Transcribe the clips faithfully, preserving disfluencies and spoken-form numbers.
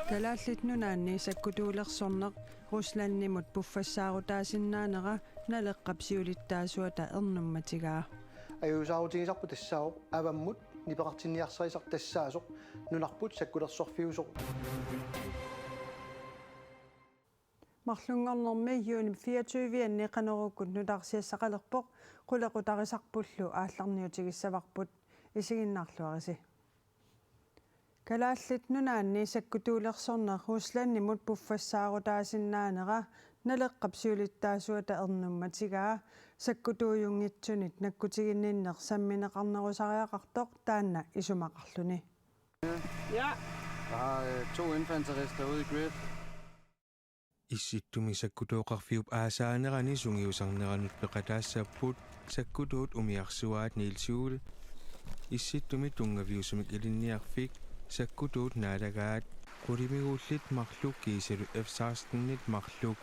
Kalaallit Nunaanni sakkutuulersorneq Ruslandimut puffassaarutaasinnaanera Naleqqap siulittaasuata ernummatigaa. Ajuusaarutigisarput tassaavoq avammut nipeqartinniarsarisaq tassaasoq nunarput sakkulersorfiusoq. Marlunngornermi juunip fireogtyve-anni Qanorukkut nutaarsiassaqalerpoq, qulequtarisarpullu aallarniutigissavarput. Isiginnaarluarisi. Kalaallit Nunaanni sakkutuulersorneq Ruslandimut puffassaarutaasinnaanera Naleqqap siulittaasuata ernummatigaa. Sakkutuujunngitsunit nakkutiginninneq sammineqarnerusariaqartoq taanna isumaqarluni. Ja. Jeg har øh, to infanterister ude i grid. Issittumi sakkutooqarfiup aasaanerani sungiusarneranut peqataassapput sakkutuut umiarsuaat Niels Juul. Issittumi tunngaviusumik ilinniarfik sakkutuut naalagaat. Qulimiguullit marluk kiisalu F seksten-it marluk.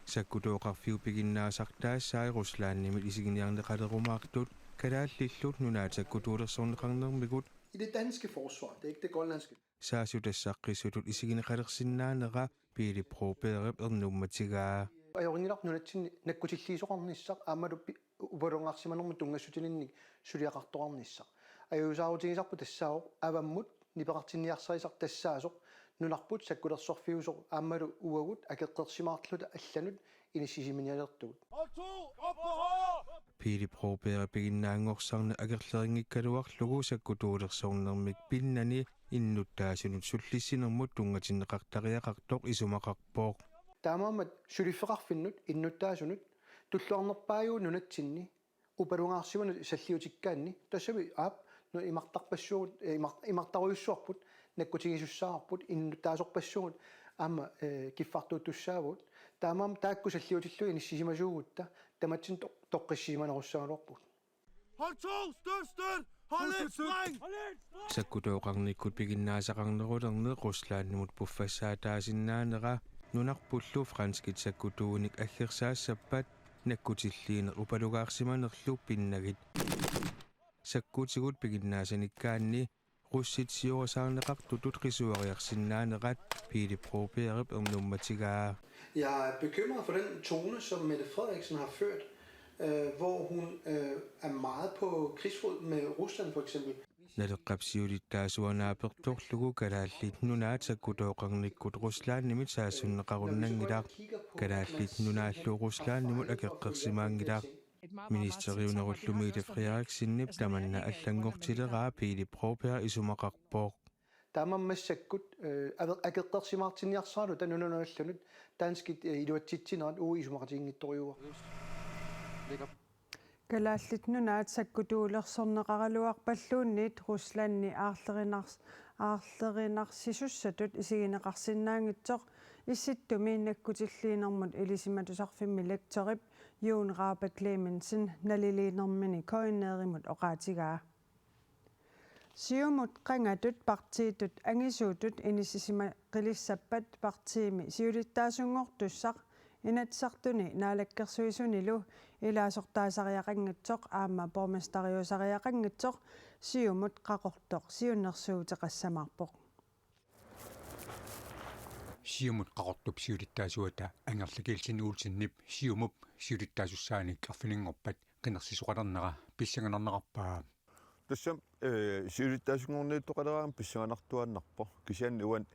Sakkutooqarfiup piginnaasartaassai Ruslandimit isiginiarneqalerumaartut kalaallillu nunaat sakkutuulersorneqarnermigut. I det danske forsvar, det er ikke det grønlandske. Saassutassaqqissutut isigineqalersinnaanera Pele Brobergip ernummatigaa. Ajorinngilarput nunatsinni nakkutilliisoqarnissaq aammalu pi- upalungaarsimanermut tunngassutilinnik suliaqartoqarnissaq. Ajuusaarutigisarput tassaavoq avammut nipeqartinniarsarisaq tassaasoq nunarput sakkulersorfiusoq aammalu uagut akeqqersimaarluta allanut inissisimanialertugut. Pele Broberg piginnaanngorsarneq akerlerinngikkaluarlugu sakkutuulersornermik pinnani innuttaasunut sullissinermut tunngatinneqartariaqartoq isumaqarpoq. Taamaammat suliffeqarfinnut innuttaasunut tulluarnerpaajuvoq nunatsinni upalungaarsimanut salliutikkaanni tassami aap nu imartarpassuugut eh, imar- imartarujussuarput nakkutigisussaarput innuttaasorpassuugut aamma eh, kiffartuuttussaavugut taamaammat taakku salliutillugit inissisimasuugutta tamatsinnut to- toqqissisimanerussagaluarpugut. Hold to! Støt, støt! Hold et spring! Sakkutooqarnikkut piginnaasaqarnerulerneq Ruslandimut puffassaataasinnaanera nunarpullu franskit sakkutuunik aggersaassappat nakkutilliineq upalungaarsimanerlu pinnagit. Sakkutigut piginnaasanikkaanni russit siorasaarneqartutut qisuariarsinnaanerat Pele Brobergip ernummatigaa. Jeg er bekymret for den tone, som Mette Frederiksen har ført, øh, hvor hun øh, er meget på krigsfod med Rusland for eksempel. Naleqqap siulittaasuanaapertorlugu Kalaallit Nunaat sakkutooqarnikkut Ruslandimit saassunneqarunnanngilaq. Kalaallit Nunaallu Ruslandimut akeqqersimaanngilaq. Ministeriunerullu Mette Frederiksenip tamanna allanngortileraa Pele Broberg isumaqarpoq. Taamaammat massakkut eh, ave- akeqqersimaartinniarsaraluta nunanut allanut danskit eh, iluatsitsinerat uagut isumaqatiginngitsorujuuarput. Kalaallit Nunaat sakkutuulersorneqaraluarpalluunniit Ruslandi aarlerinars- aarlerinarsisussatut isigineqarsinnaanngitsoq Issittumi nakkutilliinermut ilisimatusarfimmi lektorip Jon Rabe Clemmensen naliliinermini KNR-imut oqaatigaa. Siumut qangatut partiitut angisuutut inissisimaqilissappat partiimi siulittaasunngortussaq Inatsisartuni Naalakkersuisunilu ilaasortaasariaqanngitsoq aamma borgmesteriusariaqanngitsoq Siumut Qaqortoq siunnersuuteqassamaarpoq. Siumut Qaqortup siulittaasuata Angerla Kielsen Olsenip Siumup siulittaasussaanik arfininngorpat qinersisoqalernera pissanganarnerarpaa. Tassami eh, siulittaasunngorniuttoqaleraangama pissanganartuaannarpoq. Kisianni uani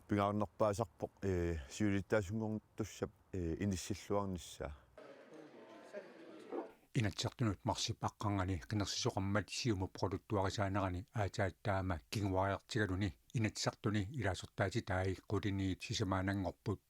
pingaarnerpaasarpoq eh, siulittaasunngortussap eh, inissilluarnissaa. Inatsisartunut marsip aqqarnganni qinersisoqarmat Siumup oqaluttuarisaanerani aatsaat taama kinguariartigaluni Inatsisartuni ilaasortaatitai quliniit sisamaannanngorput.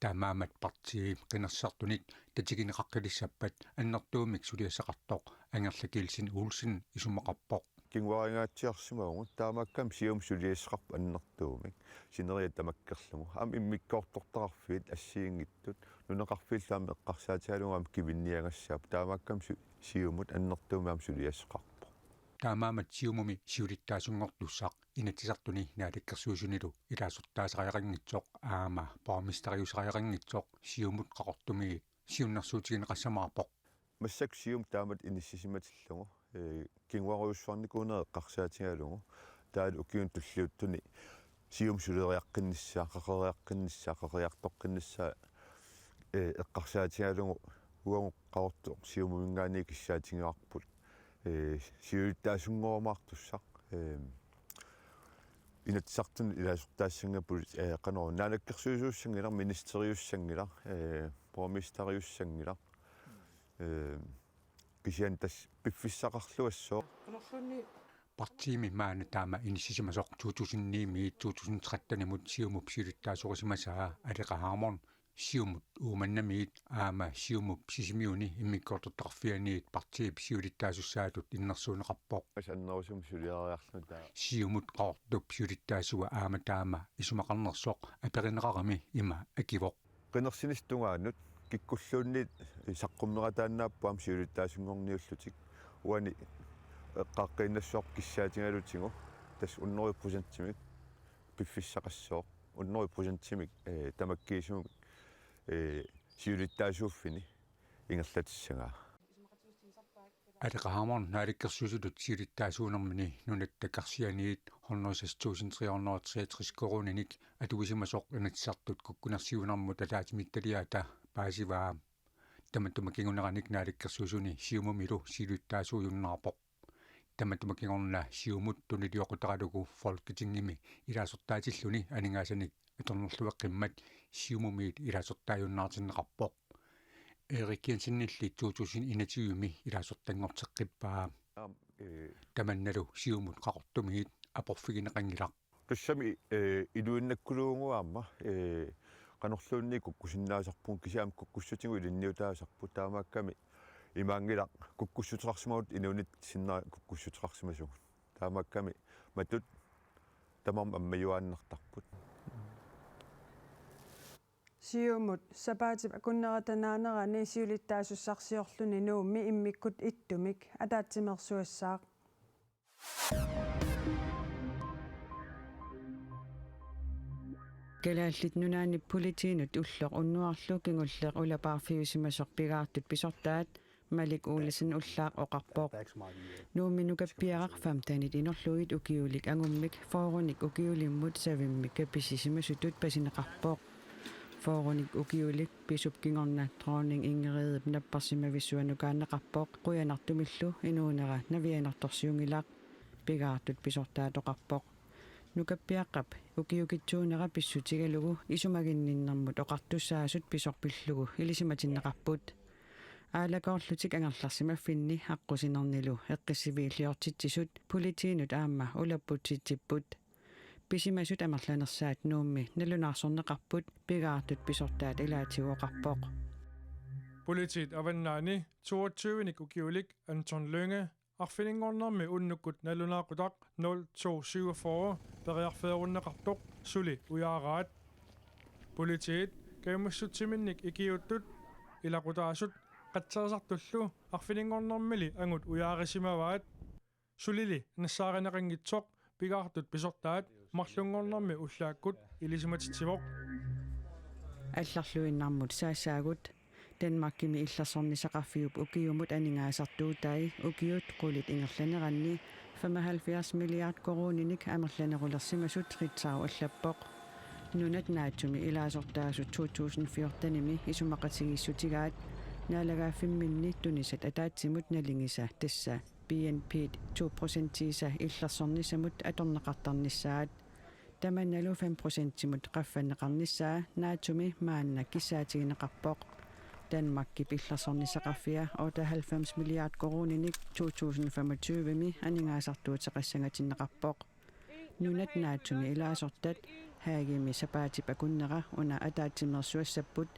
Taamaammat partiip qinersisartunit tatigineqaqqilissappat annertuumik suliassaqartoq Angerla Kielsen Olsen isumaqarpoq. Kinguaringaatsiarsimavugut, taamaakkami Siumup suliassaqarpoq annertuumik. Sineriak tamakkerlugu. Aamma immikkoortortaqarfiit assigiinngitsut. Nunaqarfiillu aamma eqqarsaatigalugu aamma kivinniagassaapput. Taamaakkami Siumut annertuumik aamma suliassaqarpoq. Taamaammat Siumumi siulittaasunngortussaq Inatsisartuni Naalakkersuisunilu ilaasortaasariaqanngitsoq aamma borgmesteriusariaqanngitsoq Siumut Qaqortumiit siunnersuutigineqassamaarpoq. Massakkut Siumut taamatut inissisimatillugu eh, kinguarujussuarnikuunera eqqarsaatigalugu taavalu ukiuni tulliuttuni Siumut suleriaqqinnissaa, qeqeriaqqinnissaa, qeqeriartoqqinnissaa, ee, eqqarsaatigalugu uagut Qaqortoq Siumuminngaanniit kissaatigaarput. Ee, siulittaasunngorumaartussaq. Ee, Inatsisartuni ilaasortaassanngippugut, ee, qanoq naalakkersuisuussanngilaq, ministeriussanngilaq, ee, borgmesteriussanngilaq. Ee, kisianni tassa piffissaqarluassooq. Partiimi maanna taama inissisimasoq to tusind ni-miit to tusind tretten-imut Siumup siulittaasorisimasaa Aleqa Hammond Siumut Uummannamiit aamma Siumup Sisimiuni immikkoortortaqarfianiit partiip siulittaasussaatut innersuunneqarpoq. Asannerusumik suliariarluta. Siumut Qaqortup siulittaasua aamma taama isumaqarnersoq aperineqarami ima akivoq. Qinersinissap tungaanut kikkulluunniit saqqummerataannaapput aamma siulittaasunngorniullutik. Uani eqqaaqqiinnassuarput kissaatigalutigu tassa hundrede procentimik piffissaqassooq. Hundrede procentimik, ee, tamakkiisumik, ee, siulittaasuuffini ingerlatissagaa. Aleqa Hammond naalakkersuisutut siulittaasuunermini nunatta karsianiit hundrede seks tusind tre hundrede og treogtres koruuninik atuisimasoq Inatsisartut kukkunersiuinermut ataatsimiititaliaata paasivaa. Tamatuma kinguneranik naalakkersuisuni Siumumilu siulittaasuujunnaarpoq. Tamatuma kingorna Siumut tunilioqutaralugu Folketingimi ilaasortaatilluni aningaasanik atornerlueqqimmat Siumumiit ilaasortaajunnaartinneqarpoq. Erik Jensenilli to tusind enogtyve-mi ilaasortanngorteqqippaa. Aam, ee. Tamannalu Siumut Qaqortumiit aporfigineqanngilaq. Tassami, ee, iluinnakkuluunnguamma, ee, qanorluunniit kukkusinnaasarpugut kisianni kukkussutigut ilinniutaasarput, taamaakkami imaanngilaq kukkussuteqarsimavugut inuunitta sinnera kukkussuteqarsimasugut. Taamaakkami matut tamarmik ammajuaannartarput. Siumut sapaatip akunnerata naanerani siulittaasussarsiorluni Nuummi immikkut ittumik ataatsimeersuassaaq. Kalaallit Nunaanni Politiinut ulloq unnuarlu kingulleq ulapaarfiusimasoq pigaartut pisortaat Malik Olsen ullaaq oqarpoq. Nuummi nukappiaraq femtenit inorlugit ukiulik angummik fyrrenik ukiulimmut savimmik kapisisimasutut pasineqarpoq. Fyrrenik ukiulik pisup kingorna Dronning Ingridip napparsimavissua nukaanneqarpoq, qujanartumillu inuunera navianartorsiunngilaq, pigaartut pisortaat oqarpoq. Nukappiaqqap ukiukitsuunera pissutigalugu isumaginninnermut oqartussaasut pisoq pillugu ilisimatinneqarput. Aalakoorlutik angerlarsimaffinni aqqusinernilu eqqissiviilliortitsisut Politiinut aamma ulapputsitsipput. Pisimasut amerlanersaat Nuummi nalunaarsorneqarput, pigaartut pisortaat ilaatigut oqarpoq. Politiit Avannaani toogtyvenik ukiulik Anton Lynge arfininngornermi unnukkut nalunaaqutaq nul to syvogfyrre periarfeerunneqartoq suli ujaaraat. Politiit kajumissutsiminnik ikiuuttut ilaqutaasut qatserisartullu arfininngornermili angut ujaarisimavaat. Sulili nassaarineqanngitsoq pigaartut pisortaat marlunngornermi ullaakkut ilisimatitsivoq. Allarluinnarmut saassaagut. Danmarkimi illersornissaqarfiup ukiumut aningaasartuutai ukiut qulit ingerlaneranni femoghalvfjerds milliard koruuninik amerlanerulersimasut Ritzau allappoq. Nunat NATO-mi ilaasortaasut to tusind fjorten-imi isumaqatigiissutigaat naalagaaffimminni tunisat ataatsimut nalingisa tassa B N P-t to procentiisa illersornissamut atorneqartarnissaat. Tamannalu fem procentimut qaffanneqarnissaa NATO-mi maanna kissaatigineqarpoq. Danmarkip illersornissaqarfia otteoghalvfems milliard koruuninik to tusind femogtyve-mi aningaasartuuteqassangatinneqarpoq. Nunat NATO-mi ilaasortat Haagimi sapaatip akunnera una ataatsimeersuassapput,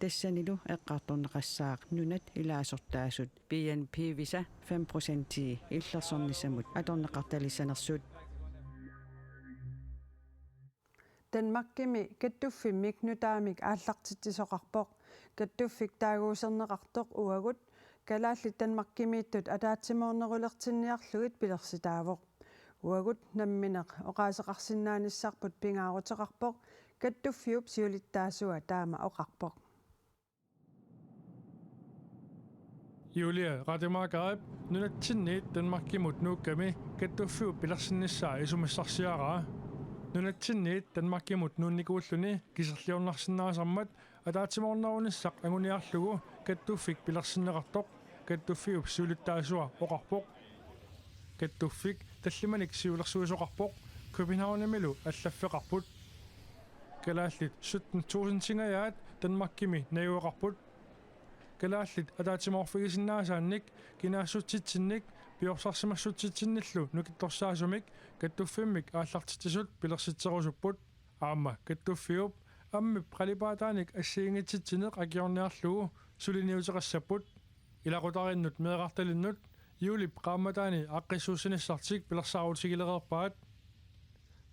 tassanilu eqqartorneqassaaq nunat ilaasortaasut B N P-visa fem procentii illersornissamut atorneqartalissanersut. Danmarkimi kattuffimmik nutaamik aallartitsisoqarpoq. Kattuffik taaguuserneqartoq uagut kalaallit Danmarkimiittut ataatsimoornerulertinniarlugit pilersitaavoq. Uagut nammineq oqaaseqarsinnaanissarput pingaaruteqarpoq, kattuffiup siulittaasua taama oqarpoq. Julie Rademacherip nunatsinniit Danmarkimut nuukkami kattuffiup pilersinnissaa isumissarsiaraa. Nunatsinniit Danmarkimut nuunnikuulluni kiserliornarsinnaasarmat ataatsimoornerunissaq anguniarlugu kattuffik pilersinneqartoq kattuffiup siulittaasua oqarpoq. Kattuffik tallimanik siulersuisoqarpoq, Københavnimilu allaffeqarput. Kalaallit sytten tusindingajaat Danmarkimi najugaqarput. Kalaallit ataatsimoorfigisinnaasaannik kinaassutsitsinnik piorsarsimassutsitsinnillu nukittorsaasumik kattuffimmik aallartitsisut pilersitserusupput. Aamma kattuffiup ammip qalipaataanik assigiinngitsitsineq akiorniarlugu suliniuteqassapput. Ilaqutariinnut meerartalinnut juulip qaammataani aaqqissuussinissartik pilersaarutigilereerpaat.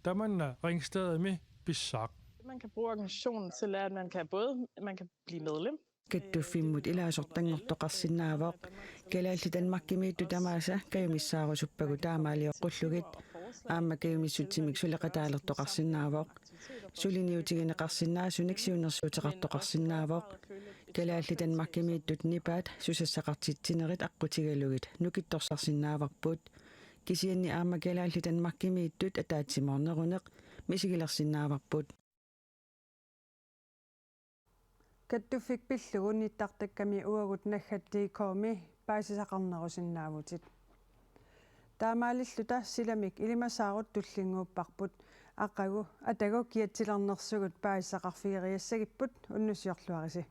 Tamanna Ringstedimi pissaaq. Man kan bruge organisationen til, er, at man kan både man kan blive medlem. Kattuffimmut ilaasortanngortoqarsinnaavoq. Kalaallit Danmarkimiittut tamaasa kajumissaarusuppagut taamaalioqqullugit. Aamma kajumissutsimik suleqataalertoqarsinnaavoq. Suliniutigineqarsinnaasunik siunnersuuteqartoqarsinnaavoq. Kalaallit Danmarkimiittut nipaat susassaqartitsinerit aqqutigalugit nukittorsarsinnaavarput. Kisianni aamma Kalaallit Danmarkimiittut ataatsimoorneruneq misigilersinnaavarput. Kattuffik pillugu nittartakkami uagut naggat.dk-mi paasisaqarnerusinnaavutit. Taamaalilluta silamik ilimasaarut tullinnguupparput. Aqagu atagu kiatsilernersugut paasisaqarfigeriassagipput, unnussiorluarisi.